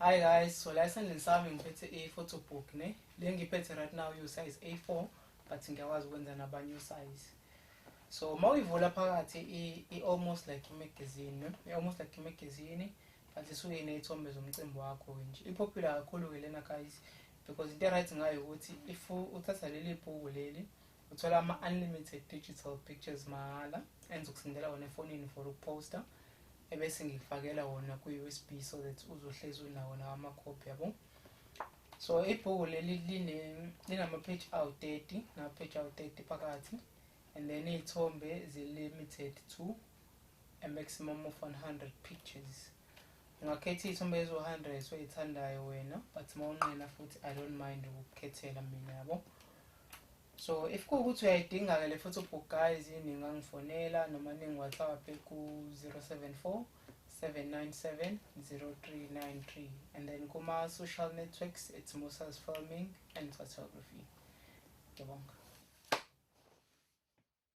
Hi guys, so la esandleni sami ngiphethe i-photo book ne. Le ngiphethe right now you-size A4, but ngiyakwazi ukwenza nabanye u-size. So uma uyivula phakathi i-almost like i-magazine, ne? I-almost like i-magazine, but isuke iney'thombe zomcimbi wakho nje. I-popular kakhulu-ke lena guys, because into e-right ngayo ukuthi if uthatha leli bhuku leli, uthola ama-unlimited digital pictures mahhala engizokusendela wona efonini for ukuposta, ebese ngikufakela wona kwi-USB so that uzohlezi unawo nawo amakhophi, yabo. So ibhuku leli linama-page awu-30, nama-page awu-30 phakathi, and then iy'thombe zi-limited to a maximum of 100 pictures. Ungakhetha iy'thombe eziwu-100 oyithandayo wena, but uma unqena futhi I don't mind ukukukhethela mina, yabo. So if kuwukuthi uyayidinga-ke le photo book guys, ningangifonela noma ningi-WhatsApp ku-074 797 0393, and then kuma-social networks it's Musas Filming and Photography. Ngiyabonga.